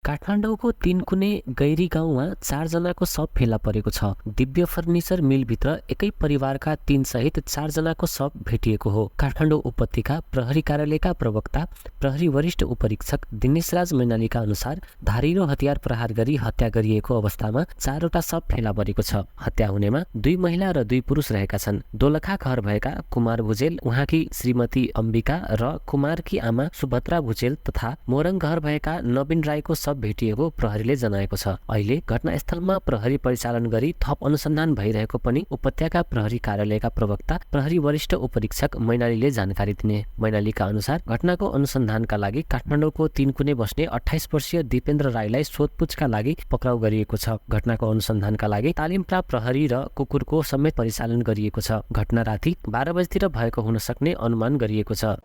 काठमाडौँको तीनकुने गैरी गाउँमा 4 जनाको शव फेला परेको छ। दिव्य फर्निचर मिलभित्र एकै परिवारका 3 सहित 4 जनाको शव भेटिएको हो। काठमाडौँ उपत्यका प्रहरी कार्यालयका प्रवक्ता प्रहरी वरिष्ठ उपरीक्षक दिनेशराज मैनालीका अनुसार धारिलो हतियार प्रहार गरी हत्या गरिएको अवस्थामा 4 वटा शव फेला परेको छ। हत्या हुनेमा 2 महिला र 2 पुरुष रहेका छन्। दोलखा घर भएका कुमार भुजेल, उहाँकी श्रीमती अम्बिका र कुमारकी आमा सुभद्रा भुजेल तथा मोरङ घर भएका नवीन राईको शव भेटिएको प्रहरीले जनाएको छ। अहिले घटनास्थलमा प्रहरी परिचालन गरी थप अनुसन्धान भइरहेको पनि उपत्यका प्रहरी कार्यालयका प्रवक्ता प्रहरी वरिष्ठ उपरीक्षक मैनालीले जानकारी दिने। मैनालीका अनुसार घटनाको अनुसन्धानका लागि काठमाडौँको तीनकुने बस्ने 28 वर्षीय दिपेन्द्र राईलाई सोधपुछका लागि पक्राउ गरिएको छ। घटनाको अनुसन्धानका लागि तालिम प्राप्त प्रहरी र कुकुरको समेत परिचालन गरिएको छ। घटना राति 12 बजेतिर भएको हुन सक्ने अनुमान गरिएको छ।